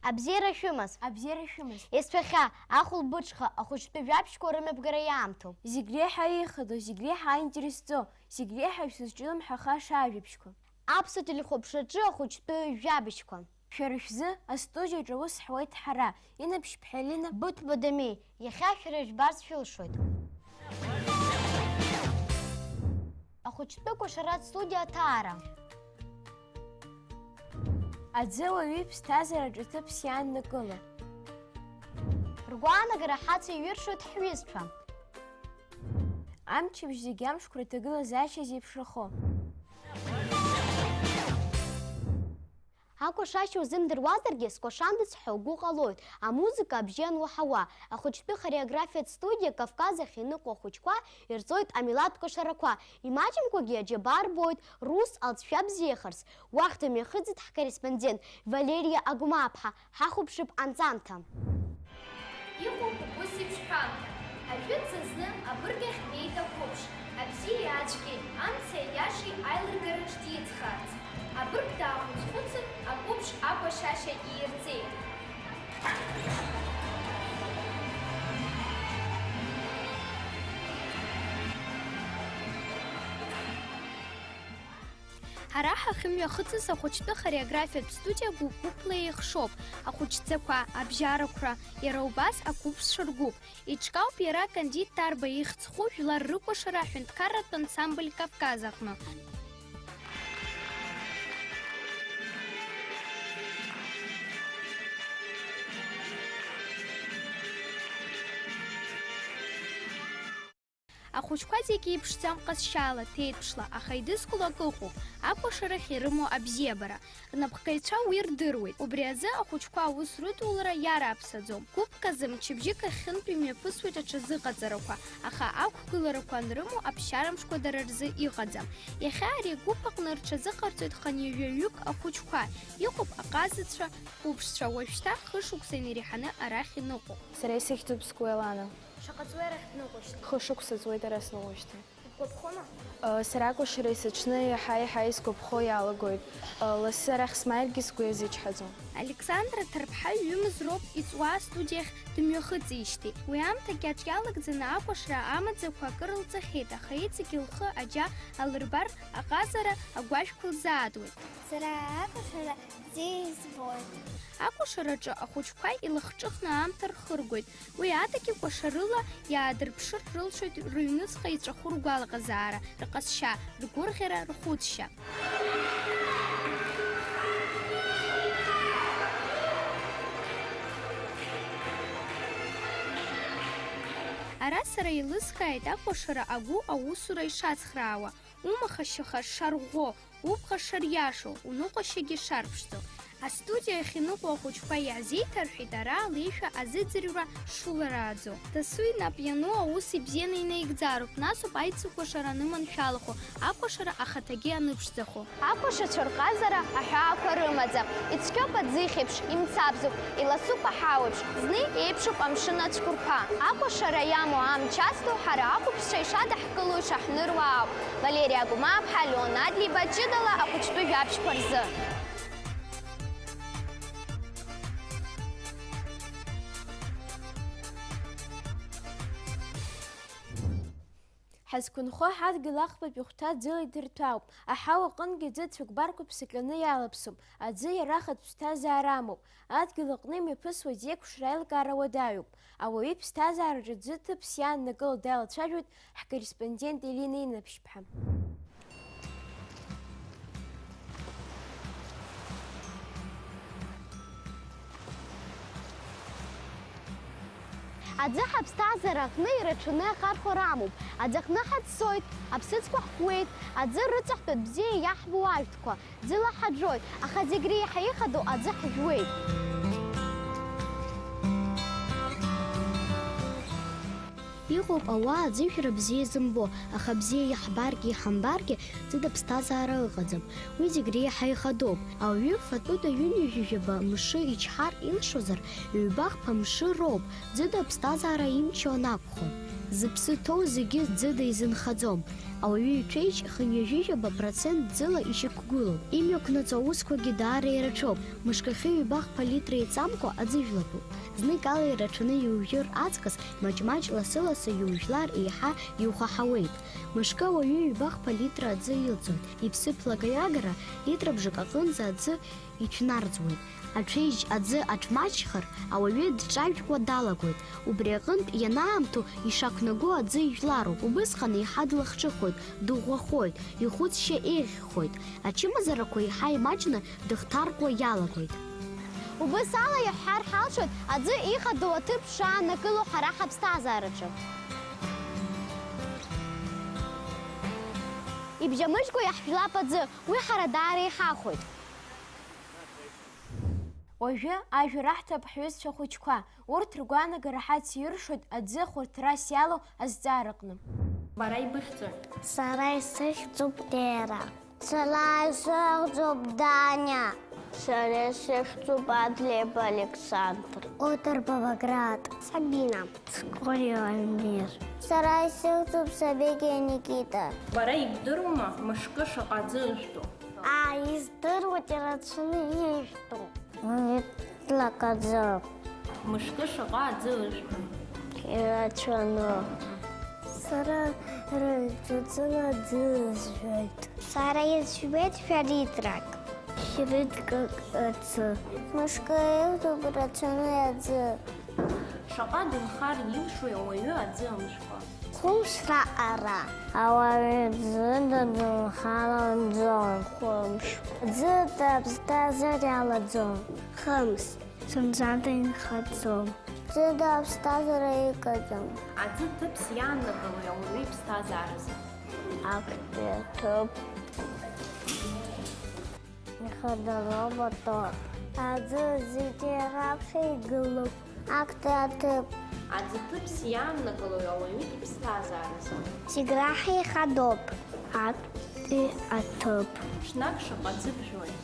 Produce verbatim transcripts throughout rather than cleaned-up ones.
Абзиара шәымаз! Абзиара шәымаз! Есцәахьа, ахәылбыҽха, ахәыҷтәы жәабжьқәа рымҩаԥгара иаамҭоуп. Зегь реиҳа еихадоу, зегь реиҳа аинтересӡоу, зегь реиҳа ишәызҿлымҳаха шәажәабжьқәа. Аԥсуа телехәаԥшраҿы ахәыҷтәы жәабжьқәа. Шәара шәзы астудиаҿы аус ҳуеит ҳара, Инап Шьԥҳелина. Быҭәба Дамеи, иахьа шәара жәбарц шәылшоит. Ахәыҷтәы кәашаратә студиа аҭаара. Аӡы ауаҩы иԥсҭазаараҿы ҭыԥс иааннакыло. Ргәаанагара ҳацеиҩыршоит ҳҩызцәа. Амчыбжь зегь амшқәа рҭагылазаашьа зеиԥшрахо. Акәашашьа узымдыруазаргьы, скәашандаз ҳәа угәы ҟалоит, амузыка абжьы ануаҳауа. Ахәыҷтәы хореографиатә студиа Кавказ ахь иныҟәо ахәыҷқәа ирҵоит амилаҭ кәашарақәа. Имаҷымкәагьы аџьабаа рбоит, рус алҵшәа бзиахарц. Уахь дымҩахыҵит ҳкорреспондент Валериа Агәмааԥҳа. Ҳахәаԥшып анҵамҭа. Иҟоуп ус еиԥш ҳәамҭа, ажәытә зны абырг ахь днеит ақәыԥш, абзиеи ацәгьеи, амци аиашеи аилыргараҿ дицхраарц. Абырг даахәыц-хәыцын, ақәыԥш акәашашьа иирҵеит. Ҳара ҳахьымҩахыҵыз ахәыҷтәы хореографиатә студиа гәыԥ-гәыԥла еихшоуп, ахәыҷӡақәа, абжьарақәра, иара убас ақәыԥшцәа ргәыԥ. Иҿкаауп иара Кандид Ҭарба ихьӡ зху жәлар рыкәашара аҳәынҭқарратә ансамбль Кавказ аҟны. Ахәыҷқәа зегьы иԥшӡам ҟазшьала, ҭеиҭԥшла, аха идызкыло акы ыҟоуп, акәашарахь ирымоу абзиабара. Рнапхгаҩцәа уи рдыруеит. Убри азы ахәыҷқәа аус рыдулара иарааԥсаӡом. Гәыԥк азы мчыбжьык ахьынтә имҩаԥысуеит аҽазыҟаҵарақәа, аха ақәгыларақәа анрымоу аԥсшьара мшқәа дара рзы иҟаӡам. Иахьа ари агәыԥ аҟны рҽазыҟарҵоит хынҩажәаҩык ахәыҷқәа. Иҟоуп аҟазацәа, ҳқәыԥшцәа, уажәшьҭа хышықәса инареиҳаны арахь иныҟәо. Сара исыхьӡуп Скәелана. Шаҟа ҵуеи арахь дныҟәашьҭ? Хышықәса ҵуеит ара сныҟәашьҭы. Бгәаԥхома? Э, сара акәашара исыҽны иаҳа-иаҳа исгәаԥхо иалагоит. Э, лассы арахь смааиргьы сгәы иазычҳаӡом. Александра Ҭарԥҳа ҩымз роуп иҵуа астудиахь дымҩахыҵижьҭеи. Уи аамҭа кьаҿ иалагӡаны акәашара амаӡақәа акыр лҵахьеит, аха иҵегь лхы аџьа алырбар, аҟазара агәашәқәа лзаатуеит. Сара акәашара бзиа избоит. Акәашараҿы ахәыҷқәа илахҿыхны аамҭа рхыргоит. Уи адагьы кәашарыла иаадырԥшыр рылшоит рыҩныҵҟа иҵәаху ргәалаҟазаара, рҟазшьа, ргәырӷьара, рхәыцшьа. Ара сара еилыскааит акәашара агәы аусура ишацхраауа, умаха-шьаха шарӷәӷәо, убӷа шариашо, уныҟәашьагьы шарԥшӡо. Астудиа ахь иныҟәо ахәыҷқәа иаҳзеиҭарҳәеит ара алеишәа азыӡырҩра шуларааӡо. Дасу инап иану аус ибзианы инаигӡароуп, насоуп аицыкәашара аныманшәалахо, акәашара ахаҭагьы аныԥшӡахо. Акәашацәа рҟазара аҳәаақәа рымаӡам, ицқьоуп аӡыхь еиԥш, имцабзуп, иласуп аҳауеиԥш, зны еиԥшуп амшын ацәқәырԥа. Акәашара иамоу амч азҭо ҳара ахәаԥшцәа ишадаҳкыло ишаҳныруа ауп. Валери Агәмааԥҳа, Леон Адлеиба, ҷыдала ахәыҷтәы жәабжьқәа рзы. Ҳазқәынхо ҳадгьыл ахԥатәи хәҭа ӡыла идырҭәаауп, аҳауа аҟынгьы ӡы цәыкәбарқәа ԥсаҟьаны иалаԥсоуп, аӡы иара ахатә ԥсҭазаара амоуп, адгьыл аҟны имҩаԥысуа зеиқәшра аилкаара уадаҩуп. Ауаҩы иԥсҭазаараҿы ӡы ҭыԥс иааннакыло далацәажәоит ҳкорреспондент Елина Инаԥшьԥҳа. Аӡы ҳаԥсҭазаара аҟны ирацәаны ахархәара амоуп. Аӡы аҟны ҳаццоит, аԥсыӡқәа ҳкуеит, аӡы рыҵаҳәҳәоит бзиа иаҳбо ажәтәқәа. Ӡыла ҳаӡәӡәоит, аха зегь реиҳа ихадоу аӡы ҳжәуеит. Иҟоуп ауаа аӡыжәра бзиа зымбо, аха бзиа иаҳбаргьы иҳамбаргьы, ӡыда ԥсҭазаара ыҟаӡам. Уи зегь реиҳа ихадоуп. Ауаҩы фатәыда ҩынҩажәижәаба мшы ичҳар илшозар, ҩба-хԥа мшы роуп, ӡыда ԥсҭазаара имчу анакәхо. Зыԥсы ҭоу зегьы ӡыда изынхаӡом. Ауаҩы иҽеиџь хынҩажәижәаба процент ӡыла ишьақәгылоуп. Имҩақәнаҵо аусқәагьы даара ирацәоуп. Мышкахьы ҩба-хԥа литра еиҵамкәа аӡы жәлатәуп. Знык ала ирацәаны иужәыр аҵкыс, маҷ-маҷ, лассы-лассы иужәлар, еиҳа иухаҳауеит. Мышкы ауаҩы ҩба-хԥа литра аӡы илӡоит. Иԥсыԥ лагаҩагара литрабжак аҟынӡа аӡы иҽнарӡуеит. Аҽеиџь аӡы аҽмаҷхар, ауаҩы дҿажәкуа далагоит. Убри аҟынтә ианаамҭоу ишақәнаго аӡы ижәлароуп. Убысҟан еиҳа длахҿыхуеит, дыӷәӷәахоит, ихәыцшьа еиӷьхоит. Ачымазарақәа еиҳа имаҷны дыхҭаркуа иалагоит. Убыс ала иаҳҳәар ҳалшоит аӡы ихадоу аҭыԥ шааннакыло ҳара ҳаԥсҭазаараҿы. Ибжьамыжькәа иаҳжәлап аӡы, уи ҳара даара иҳахәоит. Уажәы ажәа раҳҭап ҳҩызцәа хәыҷқәа, урҭ ргәаанагара ҳациршоит аӡы хәарҭарас иалоу азҵаараҟны. Бара ибыхьӡои? Сара исыхьӡуп Дера. Сара исыхьӡуп Даниа. Сара исыхьӡуп Адлеиба Александр. Отарба Баграт. Сабина. Скорио Альмир. Сара исыхьӡуп Сабегиа Никита. Бара ибдыруама мышкы шаҟа аӡы ыжәтәу? Аа, издыруеит, ирацәаны ижәтәу. Литра аӡы. Мышкы шаҟа аӡы ыжәтәу? Ирацәаны. Сара рыжәтәӡаны аӡы ыжәжәоит. Сара изжәуеит жәа-литрак. Хьрыдкак аӡы. Мышкы иржәтәуп рацәаны аӡы. Шаҟа дынхар илшои ауаҩы аӡы амшәкәа? Хәымш раҟара. Ауаҩы ӡыда дынхалаӡом. Хәымш. Ӡыда аԥсҭазаара иалаӡом. Хымш. Зынӡа дынхаӡом. Ӡыда аԥсҭазаара иҟаӡам. Аӡы ҭыԥс иааннакылои ауаҩы иԥсҭазааразы? Актәи аҭыԥ. Ихадароуп аҭыԥ. Аӡы зегьы раԥхьа игылоуп. Актәи аҭыԥ. Аӡы ҭыԥс иааннакылои ауаҩы иԥсҭазааразы? Зегь раҳа ихадоуп. Актәи аҭыԥ. Ҽнак шаҟа ӡы бжәуеит?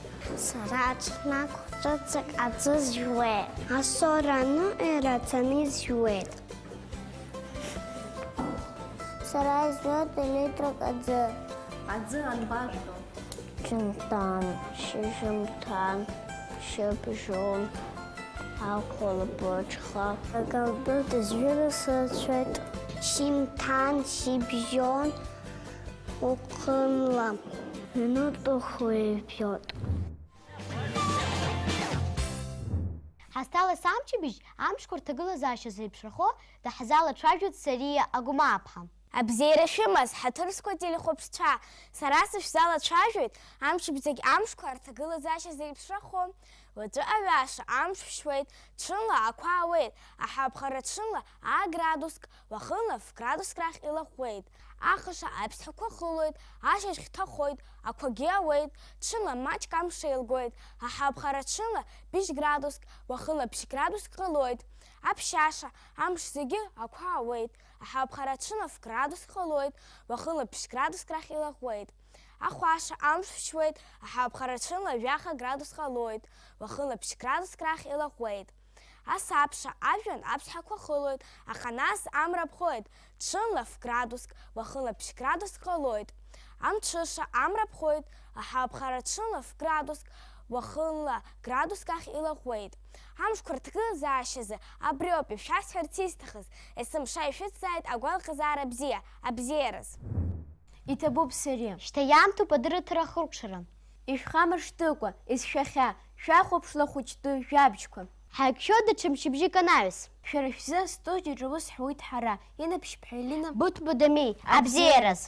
Сара ҽнак хәшәыцак аӡы зжәуеит. Асоура аныҟәи рацәаны изжәуеит. Сара изжәуеит литрак аӡы. Аӡы анбажәго? Ҽынтәан, шьыжьымҭан, шьыбжьон, ахәылбыҽха. Акалдыр дызжәыр срацәеит. Шьымҭан, шьыбжьон, уахынла. Минуҭ хәы ижәиоит. Ҳазҭалаз амчыбжь амшқәа рҭагылазаашьа зеиԥшрахо даҳзалацәажәоит Сариа Агәмааԥҳа. Абзиара шәымаз, ҳаҭыр зқәу ателехәаԥшцәа, сара сышәзалацәажәоит амчыбжьагь амшқәа рҭагылазаашьа зеиԥшрахо. Уаҵәы аҩаша амш ԥшьуеит, ҽынла ақәа ауеит, аҳауаԥхара ҽынла аа градуск, уахынла ф-градуск рахь илаӷәӷәеит. Ахаша аԥсҭҳәақәа хылоит, ашьыжь хьҭахоит, ақәагьы ауеит, ҽынла маҷк амш еилгоит, аҳауаԥхара ҽынла быжь градуск, уахынла ԥшь градуск ҟалоит. Аԥшьаша, амш зегьы ақәа ауеит, аҳауаԥхара ҽынла ф-градуск ҟалоит, уахынла ԥшь градуск рахь илаӷәӷәеит. Ахәаша, амш ԥшьуеит, аҳауаԥхара ҽынла жәаха градус ҟалоит, уахынла ԥшь градуск рахь илаӷәӷәеит. Асабша, ажәҩан аԥсҭҳәақәа хылоит, аха нас амра ԥхоит, ҽынла ф-градуск, уахынла ԥшь градуск ҟалоит. Амҽыша, амра ԥхоит, аҳауаԥхара ҽынла ф-градуск, уахынла градуск ахь илаӷәӷәеит. Амшқәа рҭагылазаашьазы абриоуп ишәасҳәарц исҭахыз, есымша ишәыцзааит агәалаҟазаара бзиа, абзиараз. Иҭабуп, Сариа. Шьҭа иаамҭоуп адырраҭара ахыркәшара. Ишәхамыршҭыкәа, исшәахьа, шәахәаԥшла хәыҷтәы жәабжьқәа. Ҳаиқәшәо даҽа мчыбжьык анаҩс. Шәара шәзы астудиаҿы ус ҳуит ҳара, Инап Шьԥҳа Елина. Буҭ Будамеи, абзиараз.